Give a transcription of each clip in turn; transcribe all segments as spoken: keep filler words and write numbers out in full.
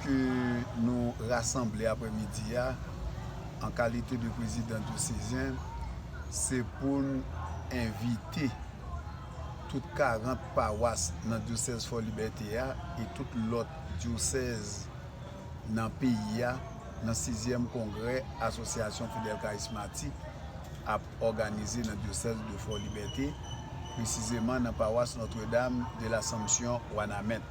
ke nou rasanble aprèmidi a, an kalite de prezidan dyosezyen, se pou n envite tout karant pawas nan dyosèz Fò Libète a e tout lòt dyosèz nan peyi a, nan sizyèm kongrè Asosyasyon Fidèl Karismatik ap òganize nan dyosèz de Fò Libète, presizeman nan pawas Notre-Dame de l'Assomption Wanament.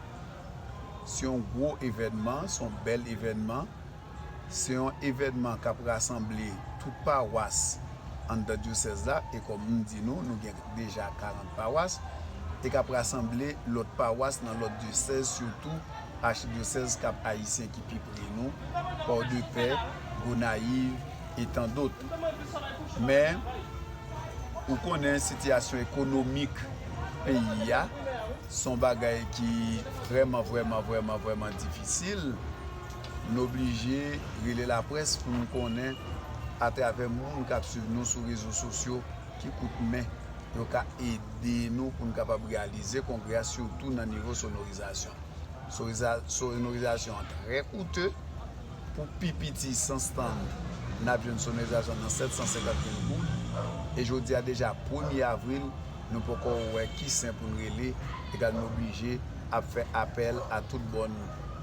Se yon gwo evènman, se yon bèl evènman. Se yon evènman k ap rasanble tout pawas anndan dyosèz la, e kòm m di nou, nou gen deja karant pawas, e k ap rasanble lòt pawas nan lòt dyosèz, sitou achidyosèz Kap Ayisyen ki pi pre nou, Pòdepè, Gonayiv, e tan dòt. Men, ou konnen sitiyasyon ekonomik peyi a, se yon bagay ki vrèman, vrèman, vrèman, vrèman difisil. Nou oblije rele laprès pou nou konnen, atravè moun k ap swiv nou sou rezo sosyo, ki kout men yo ka ede nou pou n kapab reyalize kongrè a, sitou nan nivo sonorizasyon. Sonoriza-, sonorizasyon an trè koute. Pou pi piti, san stand, n ap jwenn sonorizasyon nan sèt san senkant mil goud. E jodi a deja premye avril, nou poko wè ki sen pou n rele, egal nou oblije ap fè apèl a tout bòn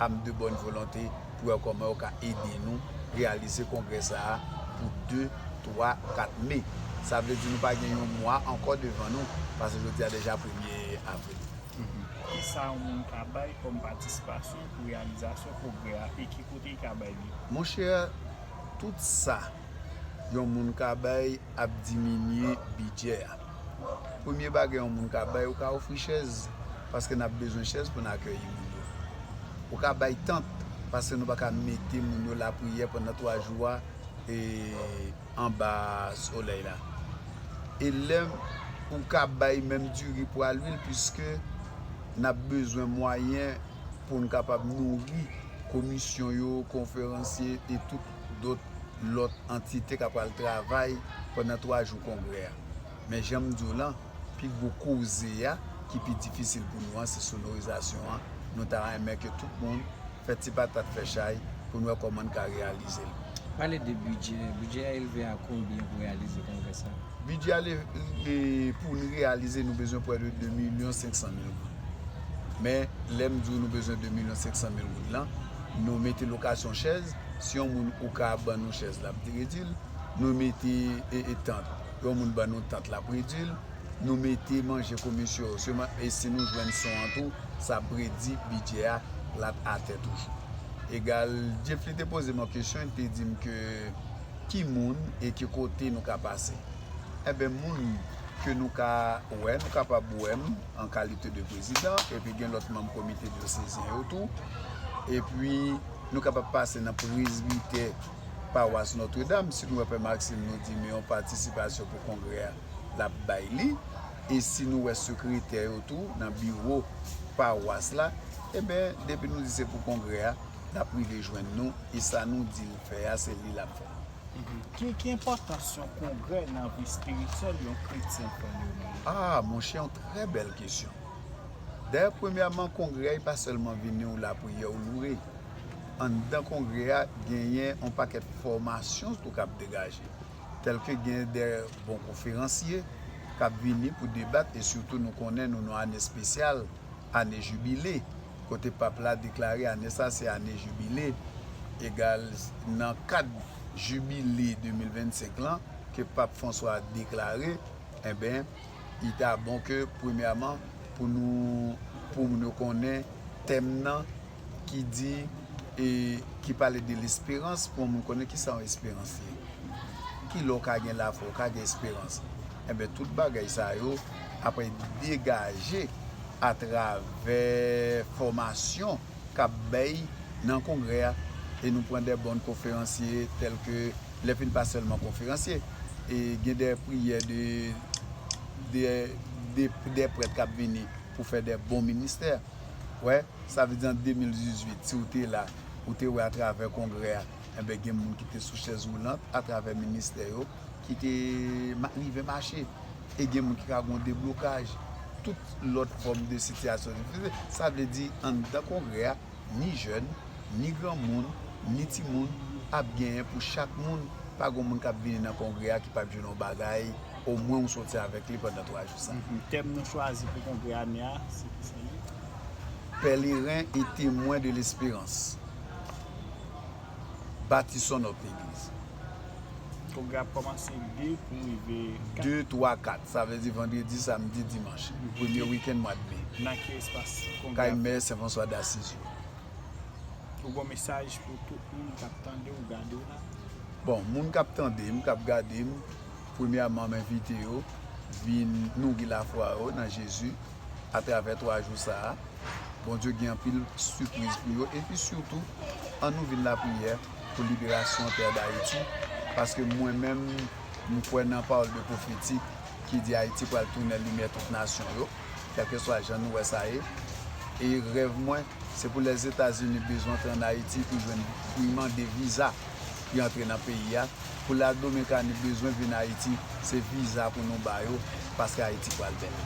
am de bòn volonte pou wè kòman yo ka ede nou reyalize kongrè sa a pou de, twa, kat me. Sa vle di nou pa gen yon mwa ankò devan nou, paske jodi a deja premye avril. Kisa yon moun ka bay kòm patisipasyon pou reyalizasyon kongrè a e ki kote l ka bay li? Monchè, tout sa yon moun ka bay ap diminye bidjè a. Premye bagay yon moun ka bay, ou ka ofri chèz, paske n ap bezwen chèz pou n akèyi moun yo. Ou ka bay tant, paske nou pa ka mete moun yo lapriyè pandan twa jou a, e anba solèy la. E lè ou ka bay menm diri, pwa, lwil, piske n ap bezwen mwayen pou n kapab nouri komisyon yo, konferansye e tout dòt lòt antite k ap pral travay pandan twa jou kongrè a. Men jan m di w lan, pi gwo koze a ki pi difisil pou nou an, se sonorizasyon an. Nou ta renmen ke tout moun fè ti patat fè chay pou n wè kòman n ka reyalize l. Pale de bidjè. Bidjè a elve a konbyen pou reyalize kongrè sa? Bidjè a le, le, pou n reyalize, nou bezwen prè de de milyon senk san mil goud. Men, lè m di w nou bezwen de milyon senk san mil goud lan, nou mete lokasyon chèz, si yon moun ou ka ban nou chèz, l ap redi l. Nou mete, e, e, tant. Yon moun ban nou tant, l ap redi l. Nou mete manje komisyon yo. Sèlman, e si nou jwenn son an tou, sa ap redi bidjè a, l ap atè toujou. Egal, Jeffrey te poze m yon kesyon, li te di m ke ki moun e ki kote nou ka pase. Enben, moun ke nou ka wè, nou kapab wè m an kalite de prezidan, epi gen lòt manm komite dyosezyen yo tou. Epi, nou kapab pase nan prezbitè pawas Nòtredam, si nou wè Pè Maxime, nou di men yon patisipasyon pou kongrè a, l ap bay li. E si nou wè sekretè yo tou nan biwo pawas la, enben, depi nou di se pou kongrè a, l ap rive jwenn nou, e sa nou di l fè a, se li l ap fè. Ki, ki enpòtans yon kongrè nan vi espirityèl yon kretyen, frè Leonel? Ah, monchè, yon trè bèl kesyon. Dayè, premyèman, kongrè a, li pa sèlman vini ou lapriyè ou loure. Anndan kongrè a, genyen yon pakèt fòmasyon tou k ap degaje, tèlke gen de bon konferansye k ap vini pou debat, e sitou nou konnen nou nan ane espesyal, ane jibile, kote pap la deklare ane sa se ane jibile, egal nan kad jibile de mil vennsenk lan ke pap Franswa deklare, enben, li ta bon ke premyèman pou nou, pou moun yo konnen tèm nan ki di, e ki pale de lesperans, pou yon moun konnen kisa yon esperans ye. Kilè w ka gen lafwa, w ka gen esperans. Enben, tout bagay sa yo ap degaje atravè fòmasyon k ap bay nan kongrè a. E nou pran de bon konferansye, tèlke, lè fin pa sèlman konferansye, e gen de priyè de, de, de, de prèt k ap vini pou fè de bon ministè. Wè, sa vle di an de mil dizuit, si w te la, ou te wè atravè kongrè a, enben, gen moun ki te sou chèz woulant atravè ministè yo, ki te ma-, rive mache. E gen moun ki ka gen yon deblokaj. Tout lòt fòm de sitiyasyon difisil. Sa vle di, anndan kongrè a, ni jèn, ni granmoun, ni timoun, ap genyen pou chak moun. Pa gen moun k ap vini nan kongrè a ki p ap jwenn yon bagay, omwen ou soti avèk li pandan twa jou sa. Tèm nou chwazi pou kongrè ane a, se ki sa li? Pèleren e temwen de lesperans. Bâtissons notre église. Kongrè ap kòmanse de pou rive kat. De, twa, kat. Sa vle di vandredi, samdi, dimanch. Premye wikenn mwa de me. Nan ki espas kongrè Kay ap mè Sen Franswa d Asiz yo. Ou gon mesaj pou tout moun k ap tande ou gade w la? Bon, moun k ap tande m, k ap gade m, premyèman m envite yo vin nouri lafwa yo nan Jezi atravè twa jou sa a. Bondye gen anpil sipriz pou yo. Epi sitou, ann nou vin lapriyè pou liberasyon tè Dayiti, paske mwen menm, m kwè nan pawòl de pwofetik ki di Ayiti pral tounen limyè tout nasyon yo, kèlkeswa jan nou wè sa ye. E rèv mwen, se pou Lèzetazini bezwen antre ann Ayiti pou jwenn, pou y mande viza pou y antre nan peyi a. Pou Ladomikanit bezwen vin Ayiti, se viza pou nou ba yo, paske Ayiti pral bèl.